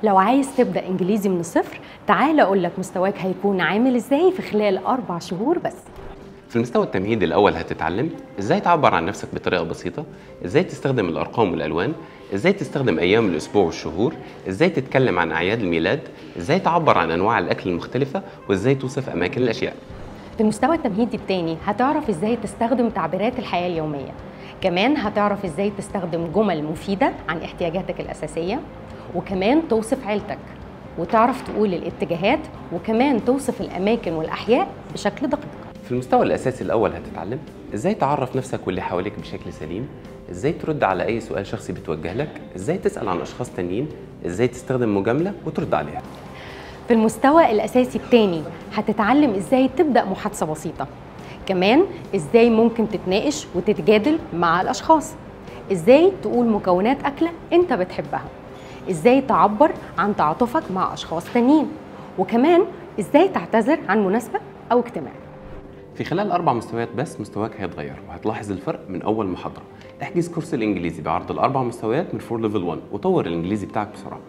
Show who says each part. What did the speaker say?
Speaker 1: لو عايز تبدأ إنجليزي من الصفر، تعال أقول لك مستواك هيكون عامل إزاي في خلال 4 شهور بس.
Speaker 2: في المستوى التمهيدي الأول هتتعلم إزاي تعبر عن نفسك بطريقة بسيطة، إزاي تستخدم الأرقام والألوان، إزاي تستخدم أيام الأسبوع والشهور، إزاي تتكلم عن أعياد الميلاد، إزاي تعبر عن أنواع الأكل المختلفة، وإزاي توصف أماكن الأشياء.
Speaker 1: في المستوى التمهيدي الثاني هتعرف إزاي تستخدم تعبيرات الحياة اليومية، كمان هتعرف إزاي تستخدم جمل مفيدة عن احتياجاتك الأساسية، وكمان توصف عيلتك، وتعرف تقول الاتجاهات، وكمان توصف الأماكن والأحياء بشكل دقيق.
Speaker 2: في المستوى الأساسي الأول هتتعلم إزاي تعرف نفسك واللي حواليك بشكل سليم، إزاي ترد على أي سؤال شخصي بتوجه لك، إزاي تسأل عن أشخاص تانيين، إزاي تستخدم مجاملة وترد عليها.
Speaker 1: في المستوى الأساسي الثاني هتتعلم إزاي تبدأ محادثة بسيطة، كمان إزاي ممكن تتناقش وتتجادل مع الأشخاص، إزاي تقول مكونات أكلة أنت بتحبها، إزاي تعبر عن تعاطفك مع أشخاص تانيين، وكمان إزاي تعتذر عن مناسبة أو اجتماع.
Speaker 2: في خلال 4 مستويات بس مستواك هيتغير، وهتلاحظ الفرق من أول محاضرة. احجز كورس الإنجليزي بعرض ال4 مستويات من For Level 1 وطور الإنجليزي بتاعك بسرعة.